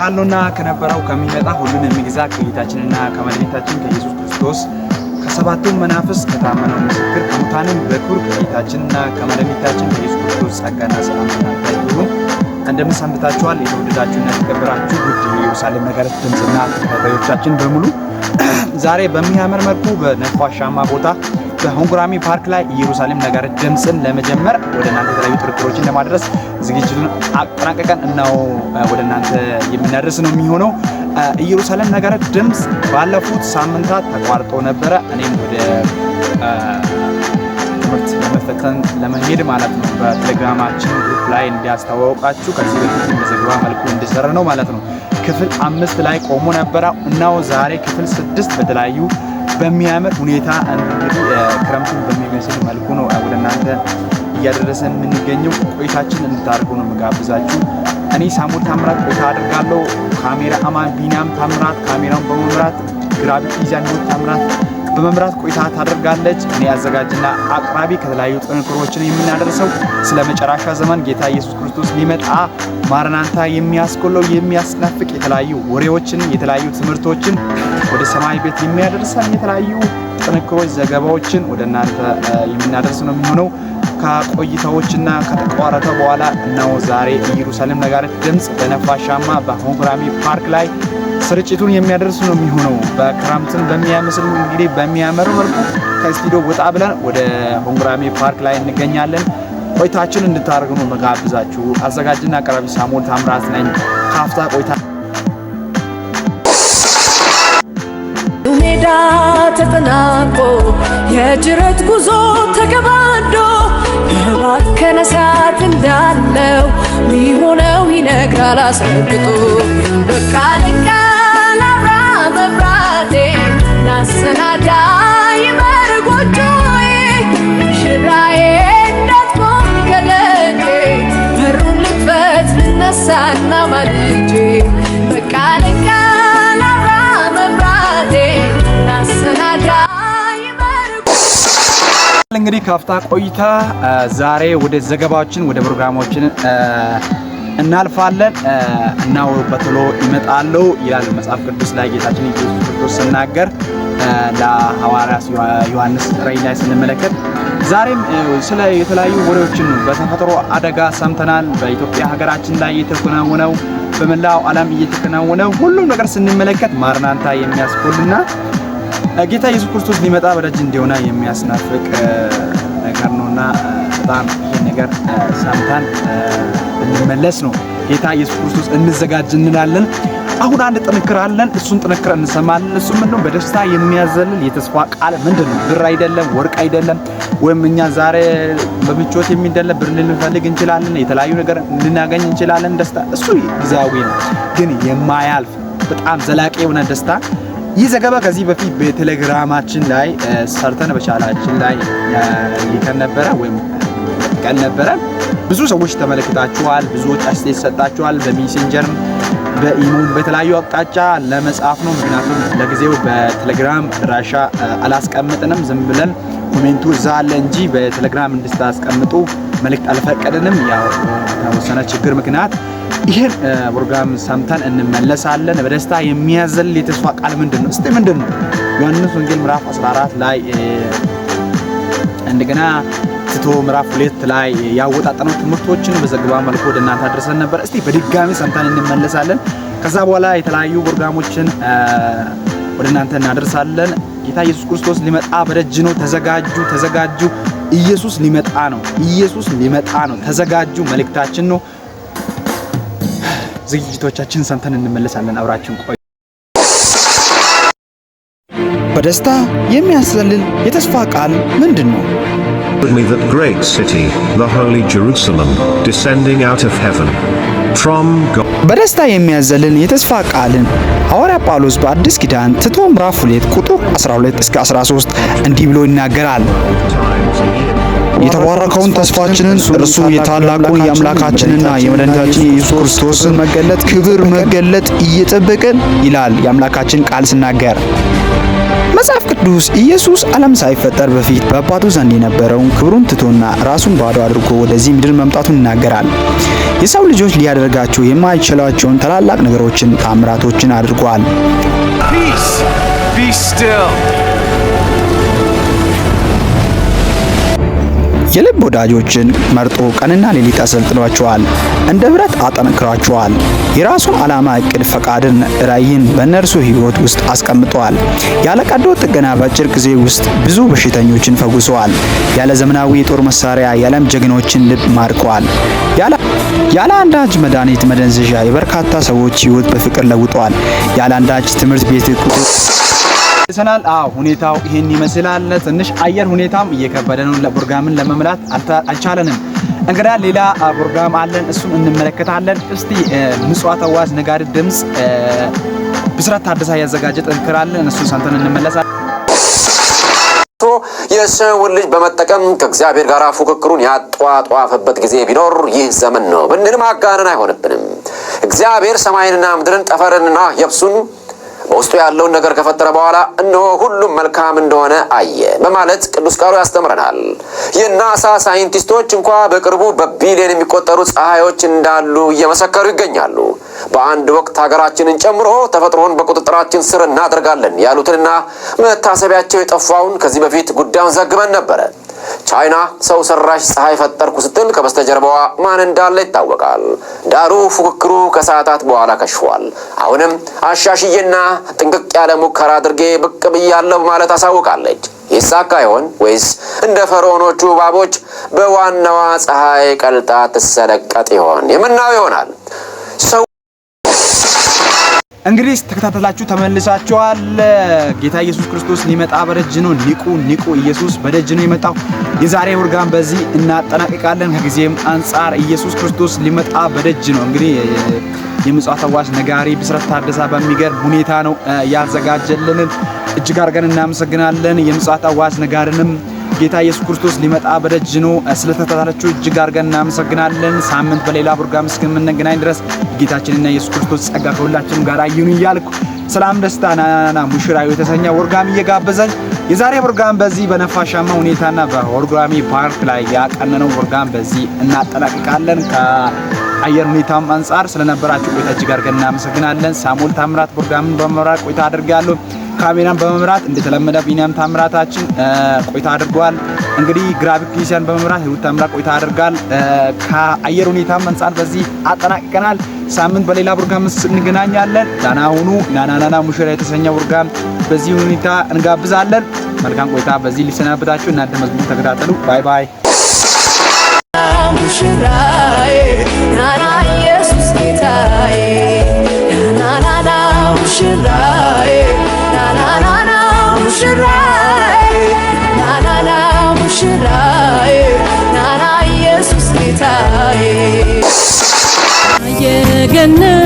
ካለውና ከነበረው ከሚመጣ ሁሉን የሚገዛ ከጌታችንና ከመድኃኒታችን ከኢየሱስ ክርስቶስ፣ ከሰባቱ መናፍስት ከታመነው ምስክር፣ ከሙታንም በኩር ከጌታችንና ከመድኃኒታችን ከኢየሱስ ክርስቶስ ጸጋና ሰላም ለእናንተ ይሁን። እንደምን ሰንብታችኋል? የተወደዳችሁና የተከበራችሁ ውድ የኢየሩሳሌም ነጋሪት ድምፅና ተከታታዮቻችን በሙሉ፣ ዛሬ በሚያምር መልኩ በነፋሻማ ቦታ በሆንጉራሚ ፓርክ ላይ ኢየሩሳሌም ነጋሪት ድምፅን ለመጀመር ወደ እናንተ የተለያዩ ጥርጥሮችን ለማድረስ ዝግጅቱን አጠናቀቀን እናው ወደ እናንተ የምናደርስ ነው የሚሆነው። ኢየሩሳሌም ነጋሪት ድምፅ ባለፉት ሳምንታት ተቋርጦ ነበረ። እኔም ወደ ትምህርት ለመፈተን ለመሄድ ማለት ነው። በቴሌግራማችን group ላይ እንዲያስተዋውቃችሁ ከዚህ በፊት በዘገባ መልኩ እንዲሰራ ነው ማለት ነው። ክፍል 5 ላይ ቆሞ ነበረ። እናው ዛሬ ክፍል 6 በተለያዩ በሚያምር ሁኔታ እንግዲህ ክረምቱን በሚመስል መልኩ ነው ወደ እናንተ እያደረሰን የምንገኘው። ቆይታችን እንድታደርጉ ነው የምጋብዛችሁ። እኔ ሳሙኤል ታምራት ቆይታ አድርጋለሁ። ካሜራ አማን ቢኒያም ታምራት ካሜራውን በመምራት፣ graphic design ታምራት በመምራት ቆይታ ታደርጋለች። እኔ አዘጋጅና አቅራቢ ከተለያዩ ጥንክሮችን የምናደርሰው ስለ መጨረሻ ዘመን ጌታ ኢየሱስ ክርስቶስ ሊመጣ ማራናታ የሚያስኮለው የሚያስናፍቅ የተለያዩ ወሬዎችን፣ የተለያዩ ትምህርቶችን፣ ወደ ሰማይ ቤት የሚያደርሰን የተለያዩ ጥንክሮች፣ ዘገባዎችን ወደ እናንተ የምናደርስ ነው የሚሆነው። ከቆይታዎችና ከተቋረጠ በኋላ ነው ዛሬ ኢየሩሳሌም ነጋሪት ድምፅ በነፋሻማ በሆንጉራሚ ፓርክ ላይ ስርጭቱን የሚያደርስ ነው የሚሆነው። በክረምትን በሚያመስል እንግዲህ በሚያምር መልኩ ከስቱዲዮ ወጣ ብለን ወደ ሆንጉራሚ ፓርክ ላይ እንገኛለን። ቆይታችን እንድታደርጉ ነው መጋብዛችሁ። አዘጋጅና አቅራቢ ሳሙኤል ታምራት ነኝ። ካፍታ ቆይታ ሜዳ ተጠናቆ የጅረት ጉዞ ተገባዶ የባከነ ሰዓት እንዳለው ሚሆነው ይነግራል አስረግጦ። በቃ ልቃል አብራ መብራቴ ላሰናዳ ይበር ጎጆዬ፣ ሙሽራዬ እንዳትቆም ከደጄ፣ በሩን ልክፈት ልነሳና ማልጄ። በቃ ልቃል አብራ መብራቴ ላሰናዳ ይበር እንግዲህ ካፍታ ቆይታ ዛሬ ወደ ዘገባዎችን ወደ ፕሮግራሞችን እናልፋለን። እና በቶሎ ይመጣሉ ይላል መጽሐፍ ቅዱስ ላይ ጌታችን ኢየሱስ ክርስቶስ ሲናገር ለሐዋርያስ ዮሐንስ ራእይ ላይ ስንመለከት። ዛሬም ስለ የተለያዩ ወሬዎችን በተፈጥሮ አደጋ ሰምተናል። በኢትዮጵያ ሀገራችን ላይ እየተከናወነው፣ በመላው ዓለም እየተከናወነው ሁሉም ነገር ስንመለከት ማራናታ የሚያስኮልና ጌታ ኢየሱስ ክርስቶስ ሊመጣ በደጅ እንደሆነ የሚያስናፍቅ ነገር ነውና በጣም ይሄን ነገር ሰምተን ብንመለስ ነው ጌታ ኢየሱስ ክርስቶስ እንዘጋጅ እንላለን። አሁን አንድ ጥንክር አለን። እሱን ጥንክር እንሰማለን። እሱ ምንድነው? በደስታ የሚያዘልል የተስፋ ቃል ምንድን ነው? ብር አይደለም፣ ወርቅ አይደለም፣ ወይም እኛ ዛሬ በምቾት የሚደለ ብር ልንፈልግ እንችላለን፣ የተለያዩ ነገር ልናገኝ እንችላለን። ደስታ እሱ ጊዜያዊ ነው፣ ግን የማያልፍ በጣም ዘላቂ የሆነ ደስታ። ይህ ዘገባ ከዚህ በፊት በቴሌግራማችን ላይ ሰርተን በቻናላችን ላይ ልከን ነበረ ወይም ቀን ነበረ። ብዙ ሰዎች ተመልክታችኋል። ብዙዎች አስተያየት ሰጣችኋል። በሜሴንጀርም በኢሞም በተለያዩ አቅጣጫ ለመጻፍ ነው። ምክንያቱም ለጊዜው በቴሌግራም አድራሻ አላስቀምጥንም። ዝም ብለን comment ኡ እዛ አለ እንጂ በቴሌግራም እንድታስቀምጡ መልእክት አልፈቀድንም። ያው በተወሰነ ችግር ምክንያት ይህን ፕሮግራም ሰምተን እንመለሳለን። በደስታ የሚያዘል የተስፋ ቃል ምንድን ነው? እስቲ ምንድን ነው? ዮሐንስ ወንጌል ምዕራፍ 14 ላይ እንደገና ቲቶ ምዕራፍ 2 ላይ ያወጣጠነው ትምህርቶችን በዘገባ መልኩ ወደ እናንተ አድርሰን ነበር። እስቲ በድጋሚ ሰምተን እንመለሳለን። ከዛ በኋላ የተለያዩ ፕሮግራሞችን ወደ እናንተ እናደርሳለን። ጌታ ኢየሱስ ክርስቶስ ሊመጣ በደጅ ነው። ተዘጋጁ፣ ተዘጋጁ። ኢየሱስ ሊመጣ ነው። ኢየሱስ ሊመጣ ነው። ተዘጋጁ መልእክታችን ነው። ዝግጅቶቻችን ሰምተን እንመለሳለን። አብራችን ቆዩ። በደስታ የሚያዘልል የተስፋ ቃል ምንድን ነው? Me that great city, the holy Jerusalem, descending out of heaven from God. በደስታ የሚያዘልል የተስፋ ቃልን ሐዋርያ ጳውሎስ በአዲስ ኪዳን ቲቶ ምዕራፍ 2 ቁጥር 12 እስከ 13 እንዲህ ብሎ ይናገራል። የተባረከውን ተስፋችንን እርሱ የታላቁን የአምላካችንና የመድኃኒታችን የኢየሱስ ክርስቶስን መገለጥ ክብር መገለጥ እየጠበቅን ይላል የአምላካችን ቃል ስናገር። መጽሐፍ ቅዱስ ኢየሱስ ዓለም ሳይፈጠር በፊት በአባቱ ዘንድ የነበረውን ክብሩን ትቶና ራሱን ባዶ አድርጎ ወደዚህ ምድር መምጣቱን ይናገራል። የሰው ልጆች ሊያደርጋቸው የማይችሏቸውን ታላላቅ ነገሮችን፣ ታምራቶችን አድርጓል። Peace, be still. የልብ ወዳጆችን መርጦ ቀንና ሌሊት አሰልጥኗቸዋል፣ እንደ ብረት አጠንክሯቸዋል። የራሱን ዓላማ፣ እቅድ፣ ፈቃድን፣ ራዕይን በእነርሱ ሕይወት ውስጥ አስቀምጠዋል። ያለ ቀዶ ጥገና በአጭር ጊዜ ውስጥ ብዙ በሽተኞችን ፈውሰዋል። ያለ ዘመናዊ የጦር መሳሪያ የዓለም ጀግኖችን ልብ ማርከዋል። ያለ አንዳች መድኃኒት መደንዘዣ የበርካታ ሰዎች ሕይወት በፍቅር ለውጠዋል። ያለ አንዳች ትምህርት ቤት ቁጥር ሰናል። አዎ፣ ሁኔታው ይሄን ይመስላል። ትንሽ አየር ሁኔታም እየከበደ ነው። ፕሮግራምን ለመምላት አልቻለንም። እንግዳ ሌላ ፕሮግራም አለን፣ እሱን እንመለከታለን። እስቲ ምጽዋት አዋጅ ነጋሪ ድምጽ ብስራት ታደሰ ያዘጋጀ ጥንክር አለን። እሱን ሰምተን እንመለሳለን። የሰውን ልጅ በመጠቀም ከእግዚአብሔር ጋር ፉክክሩን ያጧጧፈበት ጊዜ ቢኖር ይህ ዘመን ነው ብንል ማጋነን አይሆንብንም። እግዚአብሔር ሰማይንና ምድርን፣ ጠፈርንና የብሱን፣ በውስጡ ያለውን ነገር ከፈጠረ በኋላ እነሆ ሁሉም መልካም እንደሆነ አየ በማለት ቅዱስ ቃሉ ያስተምረናል። የናሳ ሳይንቲስቶች እንኳ በቅርቡ በቢሊዮን የሚቆጠሩ ፀሐዮች እንዳሉ እየመሰከሩ ይገኛሉ። በአንድ ወቅት ሀገራችንን ጨምሮ ተፈጥሮን በቁጥጥራችን ስር እናደርጋለን ያሉትንና መታሰቢያቸው የጠፋውን ከዚህ በፊት ጉዳዩን ዘግበን ነበረ። ቻይና ሰው ሰራሽ ፀሐይ ፈጠርኩ ስትል ከበስተጀርባዋ ማን እንዳለ ይታወቃል። ዳሩ ፉክክሩ ከሰዓታት በኋላ ከሽፏል። አሁንም አሻሽዬና ጥንቅቅ ያለ ሙከራ አድርጌ ብቅ ብያለሁ በማለት አሳውቃለች። ይሳካ ይሆን ወይስ እንደ ፈርዖኖቹ እባቦች በዋናዋ ፀሐይ ቀልጣ ትሰለቀጥ ይሆን? የምናየው ይሆናል። ሰው እንግዲህ ተከታተላችሁ ተመልሳችኋል። ጌታ ኢየሱስ ክርስቶስ ሊመጣ በደጅ ነው። ንቁ ንቁ፣ ኢየሱስ በደጅ ነው የመጣው። የዛሬ ፕሮግራም በዚህ እናጠናቅቃለን። ከጊዜም አንጻር ኢየሱስ ክርስቶስ ሊመጣ በደጅ ነው። እንግዲህ የምጽዋት አዋጅ ነጋሪ ብስራት ታደሰ በሚገርም ሁኔታ ነው ያዘጋጀልንን። እጅግ አድርገን እናመሰግናለን። የምጽዋት አዋጅ ነጋሪንም ጌታ ኢየሱስ ክርስቶስ ሊመጣ በደጅ ነው። ስለተከታተላችሁ እጅግ አድርገን እናመሰግናለን። ሳምንት በሌላ ፕሮግራም እስከምንገናኝ ድረስ ጌታችንና ኢየሱስ ክርስቶስ ጸጋ ከሁላችንም ጋር ይሁን እያልኩ ሰላም ደስታ ናናና ሙሽራዊ የተሰኘ ፕሮግራም እየጋበዘን የዛሬ ፕሮግራም በዚህ በነፋሻማ ሁኔታና በኦርጋሚ ፓርክ ላይ ያቀነነው ፕሮግራም በዚህ እናጠናቅቃለን። ከአየር ሁኔታም አንጻር ስለነበራችሁ ቆይታ እጅግ አድርገን እናመሰግናለን። ሳሙኤል ታምራት ፕሮግራምን በመምራት ቆይታ አድርጋለሁ። ካሜራን በመምራት እንደተለመደ ቢኒያም ታምራታችን ቆይታ አድርጓል። እንግዲህ graphic design በመምራት ሂሩት ታምራት ቆይታ አድርጋል። ከአየር ሁኔታም አንጻር በዚህ አጠናቅቀናል። ሳምንት በሌላ ፕሮግራም እንገናኛለን። ደህና ሁኑ። ናናናና ሙሽራ የተሰኘ ፕሮግራም በዚህ ሁኔታ እንጋብዛለን። መልካም ቆይታ። በዚህ ሊሰናበታችሁ፣ እናንተ መዝሙር ተከታተሉ። Bye bye። ሙሽራዬ ናና ኢየሱስ ጌታዬ፣ ናናናና ሙሽራዬ፣ ናናናና ሙሽራዬ፣ ናናና ሙሽራዬ፣ ናና ኢየሱስ ጌታዬ። የገነት